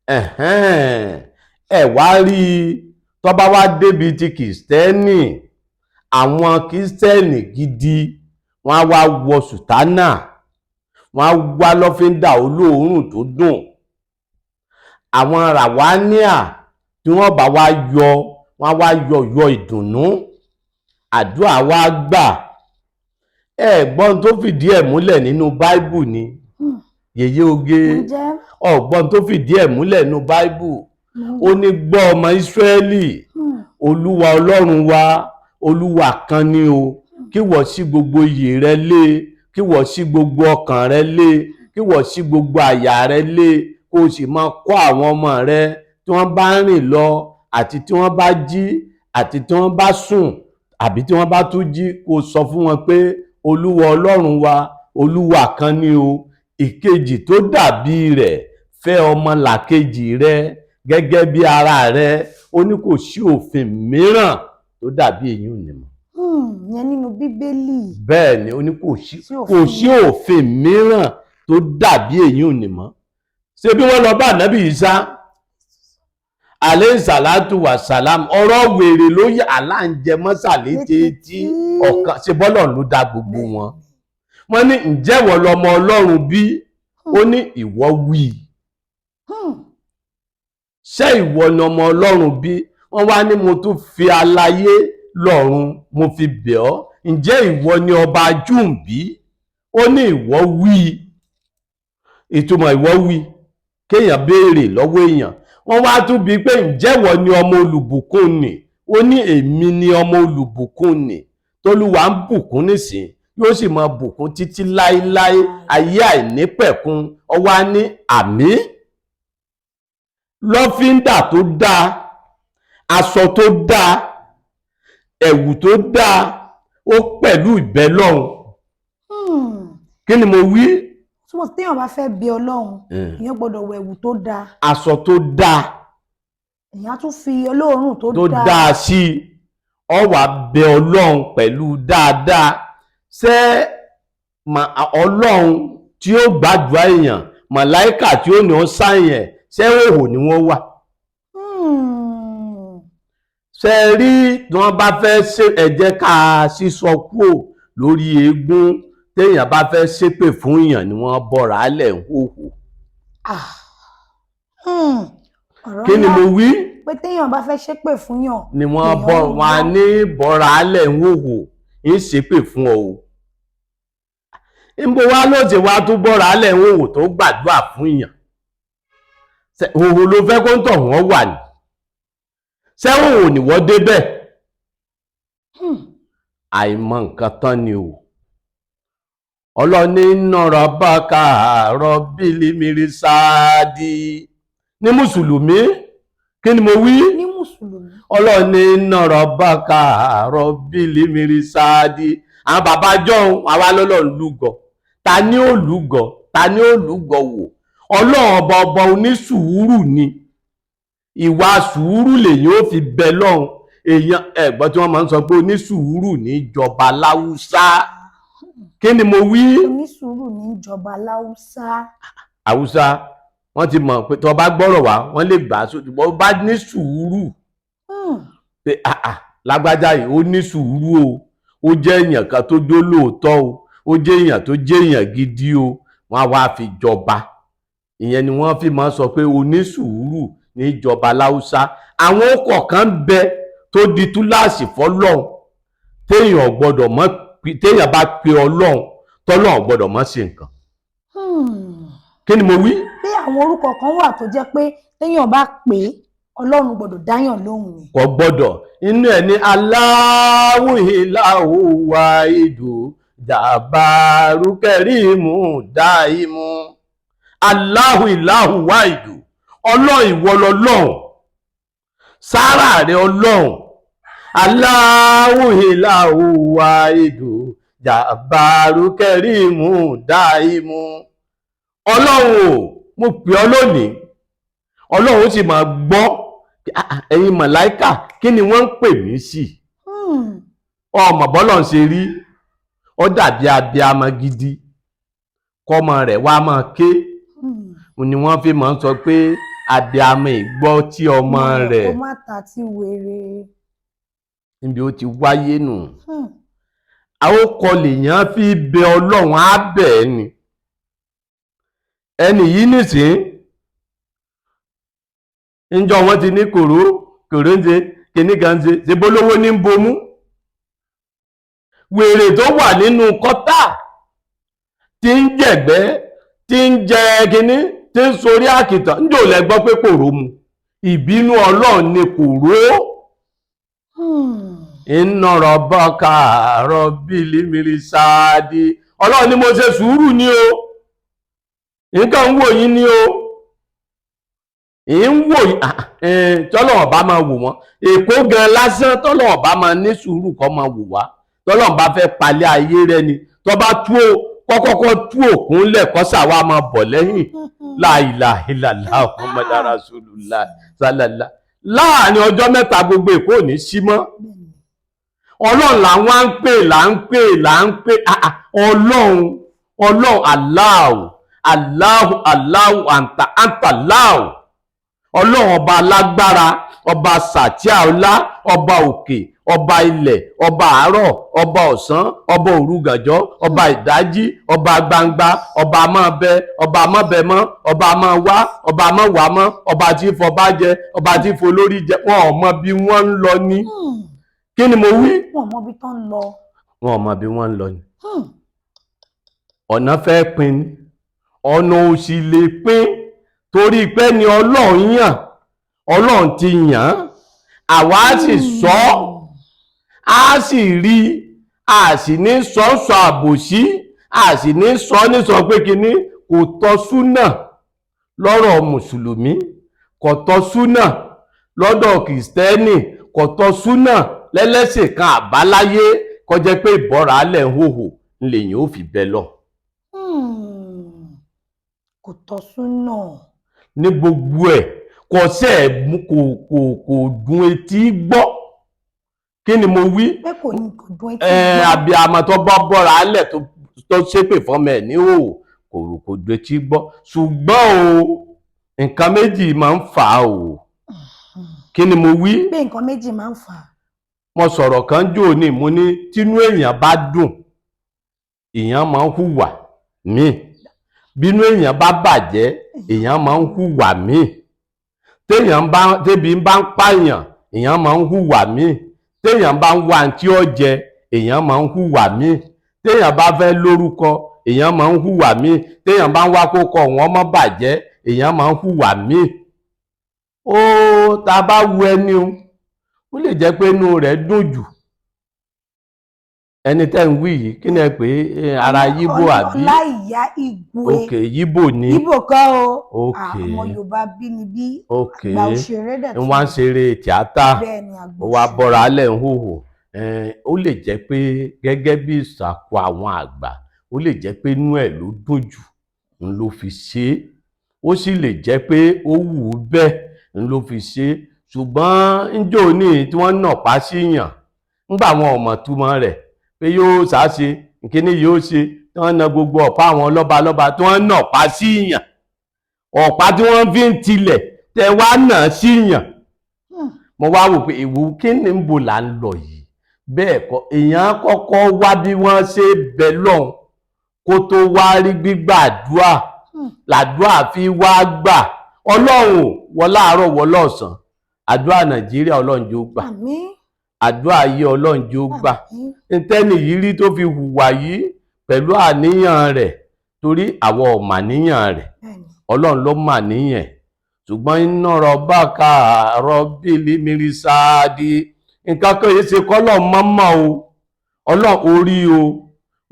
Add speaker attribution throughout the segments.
Speaker 1: Ẹ̀hẹ́n, ẹ wá rí i, tó bá wá débi ti kìstẹ́nì, àwọn kìstẹ́nì gidi wọ́n á wá wọ sùtánà, wọ́n á wá lọ́fíńdà olóòórùn tó dùn. Àwọn ràwáníà tí wọ́n bá wá yọ, wọ́n á wá yọ yọ ìdùnnú, àdúrà wá gbà. Ẹ gbọ́n tó fìdí ẹ̀ múlẹ̀ nínú báíbù ni. Yèyé oge,
Speaker 2: Ǹjẹ́?
Speaker 1: Ọgbọ́n tó fìdí ẹ̀ múlẹ̀ nínú báíbù, ó ní, "Gbọ́, ọmọ Ísírẹ́lì, Olúwa Ọlọ́run wa, Olúwa kan ni o. Kí wọ́n sí gbogbo iyè rẹ lé, kí wọ́n sí gbogbo ọkàn rẹ lé, kí wọ́n sí gbogbo àyà rẹ lé, kó o sì máa kọ́ àwọn ọmọ rẹ tí wọ́n bá ń rìn lọ, àti tí wọ́n bá jí, àti tí wọ́n bá sùn, àbí tí wọ́n bá tún jí, kó o sọ fún wọn pé Olúwa Ọlọ́run wa, Olúwa kan ni o. Ìkejì tó dàbí rẹ̀, fẹ́ ọmọ làkejì rẹ gẹ́gẹ́ bí ara rẹ." Ó ní kò sí òfin mìíràn tó dàbí èyí ò ní mọ́.
Speaker 2: Ìyẹn nínú Bíbélì.
Speaker 1: Bẹ́ẹ̀ ni, ó ní kò sí
Speaker 2: Sí
Speaker 1: kò
Speaker 2: òfin.
Speaker 1: sí òfin mìíràn tó dàbí èyí ò ní mọ́. Ṣé bí wọ́n lọ bá ànábì Ìsá alẹ́ sàlátù wà sàlám, ọ̀rọ̀ wèrè ló yẹ aláǹjẹ mọ́sàlẹ́ tètè ọ̀kan ṣe bọ́lọ̀ ló dá gbogbo wọn. Wọ́n ní, "Ǹjẹ́ wọ́n lọmọ Ọlọ́run bí?" Ó ní, "Ìwọ wí." "Ṣé ìwọ ni ọmọ Ọlọ́run bí?" Wọ́n wá ní, "Mo tún fi aláyé lọ́run, mo fi bẹ̀ ọ́, ǹjẹ́ ìwọ ni ọba Júù bí?" Ó ní, "Ìwọ wí." Ìtumọ̀ "ìwọ wí", kéèyàn béèrè lọ́wọ́ èèyàn. Wọ́n wá tún bi pé, "Ǹjẹ́ ìwọ ni ọmọ olùbùkún nì?" Ó ní, "Èmi ni ọmọ olùbùkún nì tólúwa ń bùkún nísìn, yóò sì máa bùkún títí láéláé ayé àìnípẹ̀kun." Ọwá ní àmín. Lọ́fíńdà tó dáa, aṣọ tó dáa, ẹ̀wù tó dáa, ó pẹ̀lú ìbẹ́lọ́hun. Kí ni mo wí?
Speaker 2: Túmọ̀ sí téèyàn bá fẹ́ bẹ Ọlọ́run, èèyàn gbọ́dọ̀ wọ ẹ̀wù tó dáa.
Speaker 1: Aṣọ tó dáa.
Speaker 2: Èèyàn á tún fi olóòórùn tó
Speaker 1: tó
Speaker 2: dáa.
Speaker 1: Dáa sí i, ọ wà bẹ Ọlọ́run pẹ̀lú dáadáa. Ṣé Ọlọ́run tí ó gbàdúrà èèyàn, màláìkà tí ó ní ó sáyẹn, ṣé òhò ni wọ́n wà? Ṣe rí, tí wọ́n bá fẹ́ ṣe, ẹ jẹ́ ká sísọ kúò lórí eégún. Téèyàn bá fẹ́ ṣépè fún èèyàn ni wọ́n bọ́ra lẹ̀ ń hòhò.
Speaker 2: Ah. Ọ̀rọ̀
Speaker 1: Kí ni
Speaker 2: ńlá.
Speaker 1: mo wí?
Speaker 2: Pé téèyàn bá fẹ́ ṣépè fún yàn,
Speaker 1: Ni wọ́n
Speaker 2: èèyàn
Speaker 1: bọ́
Speaker 2: ń
Speaker 1: wọn á
Speaker 2: bọ́.
Speaker 1: ní bọ́ra lẹ̀ ń hòhò, ń ṣépè fún ọ o. Níbo wá ló ṣe wá tó bọ́ra lẹ̀ ń hòhò tó gbàdúrà fún èèyàn? Hòhò ló fẹ́ kó ń tọ̀ wọ́n wà ní? Ṣé hòhò ni wọ́n débẹ̀? Àìmọ̀ nǹkan tán ni o. Ọlọ́ni nọ̀rọ̀ bá kàárọ̀ bílí mírísáàdì ní mùsùlùmí. Kí ni mo wí?
Speaker 2: Ní mùsùlùmí.
Speaker 1: Ọlọ́ni nọ̀rọ̀ bá kàárọ̀ bílí mírísáàdì. Àwọn bàbá jọ̀hún, àwa lọ́lọ́run lúgọ. Ta ni ó lúgọ? Ta ni ó lúgọ wò? Ọlọ́run ọba, ọba onísùúrù ni. Ìwà sùúrù lèyìn ó fi bẹ lọ́hùn èèyàn. Ẹ̀gbọ́n tí wọ́n máa ń sọ pé onísùúrù ní jọba láwùsá. Kí ni mo wí?
Speaker 2: Onísùúrù ní ìjọba láwùsá.
Speaker 1: Haúsá, wọ́n ti mọ̀ pé tó bá gbọ́rọ̀ wá, wọ́n lè gbà á, ṣùgbọ́n bá ní sùúrù pé, "Ah ah, lágbájá yìí, ó ní sùúrù o, ó jẹ́ èèyàn kan tó jó lóòótọ́ o, ó jẹ́ èèyàn tó jẹ́ èèyàn gidi o," wọ́n á wá fi jọba. Ìyẹn ni wọ́n fi máa ń sọ pé onísùúrù ní jọba láwùsá. Àwọn ọkọ̀ kan ń bẹ tó di túláàsì fọ́lọ́run, téèyàn ò gbọ́dọ̀ mọ̀, téèyàn bá pe Ọlọ́run, tọ́lọ́run ò gbọ́dọ̀ mọ̀ ṣe nǹkan. Kí ni mo wí?
Speaker 2: Pé àwọn orúkọ kan wà tó jẹ́ pé téèyàn bá pè é, Ọlọ́run gbọ́dọ̀ dáyàn lóhùn ni.
Speaker 1: Kò gbọ́dọ̀. Inú ẹ̀ ní aláwùhìláhùwà ìdù jàbárùkẹ́rìmù dáìmù. Aláhùhìláhùwà ìdù, Ọlọ́run, ìwọ lọ́lọ́run, sára rẹ Ọlọ́run. Aláhùhìláhùwà ìdù jàbárùkẹ́rìmù dáìmù. Ọlọ́run o, mo pè ọ́ lónìí. Ọlọ́run ó sì máa gbọ́. "Ah, ah, ẹ̀yin màláíkà, kí ni wọ́n ń pè mí sí?" Ọmọ bọ́lọ̀ ń ṣe rí, ó dàbí abiamọ gidi kọ́mọ rẹ̀ wá máa ké. Ni wọ́n fi máa ń sọ pé Abiyamọ ìgbọ́ tí ọmọ rẹ̀
Speaker 2: Kó má ta tí wèrè.
Speaker 1: Níbi ó ti wáyé nù. Àwòkọ lèèyàn fi bẹ Ọlọ́run, á bẹ̀ ẹ́ ni. Ẹnì yìí nìsín, níjọ́ wọ́n ti ní kòró kòró ń ṣe kìíní kan ń ṣe, ṣe bólówó ní ń bomú. Wèrè tó wà nínú kọ́tà tí ń jẹ̀gbẹ́, tí ń jẹ kìíní, tí ń sorí àkìtàn, níjọ́ lẹ gbọ́ pé kòró mu? Ìbínú Ọlọ́run ni kòró. Iná rọ̀bọ́kà rọ̀bìlì mìrìsáàdì. Ọlọ́run ni mo ṣe sùúrù ní o, nǹkan ń wò yín ní o, ń wò yín. Tọ́lọ́run bá máa wò wọ́n Èkó gan lásán, tọ́lọ́run bá máa ní sùúrù kọ́ máa wò wá. Tọ́lọ́run bá fẹ́ palẹ̀ ayé rẹ ni, tọ́ bá tú o kọ́kọ́kọ́ tú òkun lẹ̀, kọ́sà wa máa bọ̀ lẹ́yìn. La ilaha illallah Muhammadu Rasulullah sallallahu. Láàrin ọjọ́ 3 gbogbo Èkó ò ní sí mọ́. Ọlọ́run làwọn à ń pè, là ń pè, là ń pè. Ọlọ́run, Ọlọ́run, Allahu, Allahu, Allahu, anta anta Allahu. Ọlọ́run ọba alágbára, ọba sàtíà ọlá, ọba òkè, ọba ilẹ̀, ọba àárọ̀, ọba ọ̀sán, ọba òrugànjọ́, ọba ìdájí, ọba gbangba, ọba máa bẹ, ọba máa bẹ mọ́, ọba máa wá, ọba máa wá mọ́, ọba tí fọba jẹ, ọba tí folórí jẹ. Wọn ò mọ bí wọ́n ń lọ ní. Kí ni mo wí?
Speaker 2: Wọn ò mọ bí tán ń lọ.
Speaker 1: Wọn ò mọ bí wọ́n ń lọ ni. Ọ̀nà fẹ́ pin ni, ọ̀nà ò sì lè pin, torí pé ni Ọlọ́run yàn, Ọlọ́run ti yàn án, àwa sì sọ, á sì rí, a sì ní sọ́sọ àbòsí, a sì ní sọ ní sọ pé kinní kò tọ́ súnà lọ́rọ̀ mùsùlùmí, kò tọ́ súnà lọ́dọ̀ kìrìsìtẹ́nì, kò tọ́ súnà lẹ́lẹ́sìn kan àbáláyé, kó jẹ́ pé ìbọ̀rọ̀ alẹ́ ń hòhò lèyìn ó fi bẹ lọ.
Speaker 2: Kò tọ́ súnà.
Speaker 1: Ní gbogbo ẹ̀, kò sẹ́ ẹ̀ kò kò kò dùn etí gbọ́. Kí ni mo wí?
Speaker 2: Pé kò ní kò dùn etí gbọ́.
Speaker 1: Abiyamọ tó bá bọ́ra alẹ̀ tó ṣépè fọ́mọ ẹ̀ ní òwò, kò dùn etí gbọ́. Ṣùgbọ́n o, nǹkan méjì máa ń fà á o. Kí ni mo wí?
Speaker 2: Pé nǹkan méjì máa ń fà á.
Speaker 1: Mo sọ̀rọ̀ kan jò ní, mo ní tínú èèyàn bá dùn, èèyàn máa ń hùwà míì. Bínú èèyàn bá bàjẹ́, èèyàn máa ń hùwà míì. Téèyàn bá tébi bá ń pààyàn, èèyàn máa ń hùwà míì. Téèyàn bá ń wá tí ó jẹ, èèyàn máa ń hùwà míì. Téèyàn bá fẹ́ lórúkọ, èèyàn máa ń hùwà míì. Téèyàn bá ń wá kókọ wọn mọ́ bàjẹ́, èèyàn máa ń hùwà míì. Ó tá a bá wu ẹni o, ó lè jẹ́ pé inú rẹ̀ dùn jù. Ẹni tẹ́ ń wí yìí, kí ni ẹ pè é, ara Yíbò àbí?
Speaker 2: Ọláìyá Igwe.
Speaker 1: Ok, Yíbò ni.
Speaker 2: Yíbò kọ́ o.
Speaker 1: Ok.
Speaker 2: Ọmọ Yorùbá bínibí.
Speaker 1: Ok.
Speaker 2: Àgbà òṣèré dẹ̀
Speaker 1: ń wá ń ṣeré tíátà.
Speaker 2: Bẹ́ẹ̀ ni, àgbà
Speaker 1: ó wá
Speaker 2: òṣèré.
Speaker 1: Bọ́ra alẹ́ ń hòhò. Ó lè jẹ́ pé gẹ́gẹ́ bí ìsàkó àwọn àgbà, ó lè jẹ́ pé inú ẹ̀ ló dùn jù ń ló fi ṣe é. Ó sì lè jẹ́ pé ó wù ú bẹ́ẹ̀ ń ló fi ṣe é. Ṣùgbọ́n njó ní tí wọ́n nà pa sí yàn ńgbà wọn ò mọ̀ túmọ̀ rẹ̀ pé yóò ṣàṣe kíní yóò ṣe, tí wọ́n na gbogbo ọ̀pá àwọn lọ́balọ́ba, tí wọ́n nà pa sí yàn, ọ̀pá tí wọ́n fi ń tilẹ̀ tẹ wá nà sí yàn. Mo wá wò pé ìwò kí ni ń bo là ń lọ yìí. Bẹ́ẹ̀ kọ́, èèyàn kọ́kọ́ wá bí wọ́n ṣe bẹ lọ́hùn kó tó wá rí gbígbàdúà, làdúà fi wá gbà. Ọlọ́run wọ láàárọ̀ wọ lọ́sàn-án, àdúà Nàìjíríà Ọlọ́run jọ̀ọ́ gbà.
Speaker 2: Àmín.
Speaker 1: Àdúà ayé Ọlọ́run jọ̀ọ́ gbà.
Speaker 2: Àmín.
Speaker 1: Ntẹ́ni yìí rí tó fi hùwà yìí pẹ̀lú àníyàn rẹ̀, torí àwọn ò mà níyàn rẹ̀, Ọlọ́run ló mà níyàn. Ṣùgbọ́n iná rọ̀bà ká rọ̀bìlì mírísàádì, nǹkan kan yìí ṣe kọ́lọ̀ mọ́mọ́ o. Ọlọ́run orí o,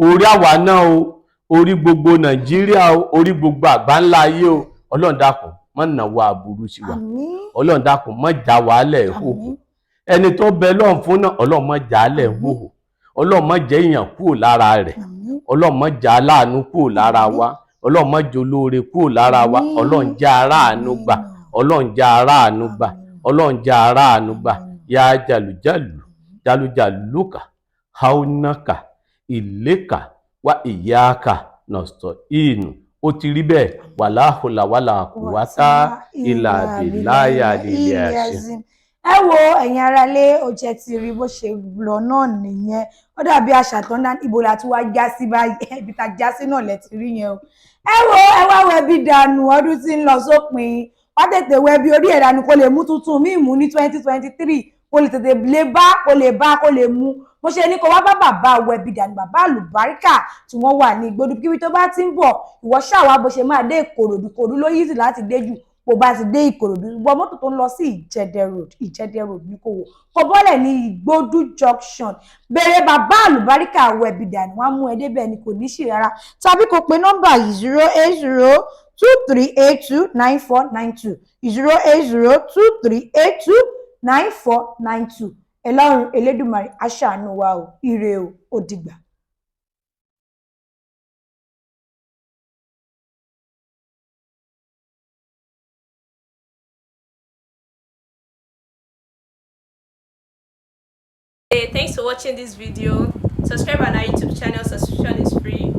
Speaker 1: orí àwa náà o, orí gbogbo Nàìjíríà o, orí gbogbo àgbáńlá ayé o. Ọlọ́run dákun má nàwó aburú sí wa. Ọlọ́run dákun má já wàhálẹ̀ hòhò. Ẹni tó bẹ lọ́run fún náà, Ọlọ́run má já lẹ̀ hòhò. Ọlọ́run má jẹ́ èèyàn kúrò lára rẹ̀. Ọlọ́run má já aláàánú kúrò lára wa. Ọlọ́run má jẹ́ olóore kúrò lára wa. Ọlọ́run já aráàánú gbà. Ọlọ́run já aráàánú gbà. Ọlọ́run já aráàánú gbà. Ya jàlùjàlù jàlùjàlùkà haunaka ìlẹ́kà wa ìyáàkà nọ̀sọ̀ ìnù. Ó ti rí bẹ́ẹ̀. Wàláhùlà wàlà kùwátá ìlà àbíláyà lílẹ̀ àṣẹ.
Speaker 2: Ẹ wo, ẹ̀yin aráalé, ó jẹ́ ti rí bó ṣe lọ náà nìyẹn. Ó dàbí àṣà tó ń dá. Ibo la tún wá já sí báyìí? Ibi tá a já sí náà lẹ ti rí yẹn o. Ẹ wo, ẹ wá wẹbi dànù. Ọdún tí ń lọ sópin, wá tètè wẹbi orí ẹ̀ dànù kó lè mú tuntun míì mú ní 2023, kó lè tètè lè bá, kó lè bá, kó lè mú. Mo ṣe ní kó wá bá bàbá wẹbi dànù, bàbá àlùbáríkà tí wọ́n wà ní Ìgbódù. Kíbi tó bá ti ń bọ̀, ìwọ ṣàwá bó ṣe máa dé Ìkòròdú. Ìkòròdú ló easy láti dé jù. Bó bá ti dé Ìkòròdú, wọ mọ́tò tó ń lọ sí Ìjẹ̀dẹ̀ Road. Ìjẹ̀dẹ̀ Road ní kò wò, kò bọ́lẹ̀ ní Ìgbódù Junction, béèrè bàbá àlùbáríkà wẹ̀bì dànù, wọ́n á mú ẹ débẹ̀ ni, kò ní sí rárá. Tàbí kò pe nọ́mbà yìí: 08023829492, 08023829492. Ẹlọ́run Elédùmarè á ṣàánú wa o. Ire o, ó dìgbà.
Speaker 3: Hey, thanks for watching this video. Subscribe on our YouTube channel. Subscription is free.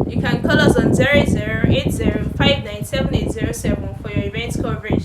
Speaker 3: You can call us on 0080 for your event coverage.